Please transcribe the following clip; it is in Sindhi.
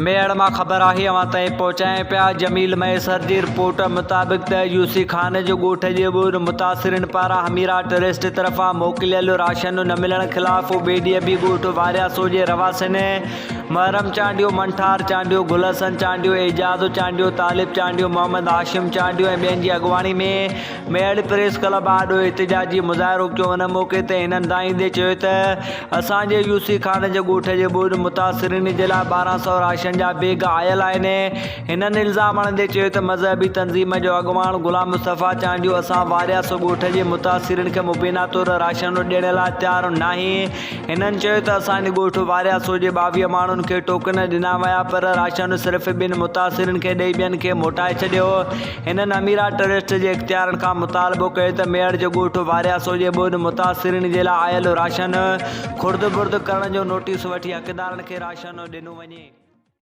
ميهڙ مان خبر آهي اوهان تائين پهچايون پيا جميل مهيسر جي رپورٽ مطابق ته يوسي خان جو ڳوٺ جي ٻوڏ متاثرين پاران حميرا ٽرسٽ طرفان موڪليل راشن نه ملڻ خلاف ٻئي ڏينهن به ڳوٺ وارياسو جي رهواسين محرم چانڊيو، منٺار چانڊيو، گل حسن چانڊيو، اعجاز چانڊيو، طالب چانڊيو، محمد هاشم چانڊيو ۽ ٻين جي اڳواڻي ۾ ميهڙ پريس ڪلب آڏو احتجاجي مظاهرو ڪيو ان موقعي تي هنن دانهيندي چيو ته اسان جي يوسي خان جي ڳوٺ جي ٻوڏ متاثرين جي لاء 12 سئو راشن جا بيگ آيل آهن هنن الزام هڻندي چيو ته مذهبي تنظيم جو اڳواڻ غلام مصطفيٰ چانڊيو اسان وارياسو ڳوٺ جي متاثرين کي مبينا طور راشن ڏيڻ لاء تيار ناهي هنن چيو ته اسان جي ڳوٺ وارياسو جي 22 ماڻهن کي ٽوڪن ڏنا ويا پر راشن صرف ٻن متاثرين کي ڏئي ٻين کي موٽائي ڇڏيو. هنن اميرا ٽرسٽ جي اختيارن کان مطالبو ڪيو ته ميهڙ جي ڳوٺ وارياسو جي ٻوڏ متاثرين جي لاء آيل راشن خرد برد ڪرڻ جو نوٽيس وٺي حقدارن کي راشن ڏنو وڃي.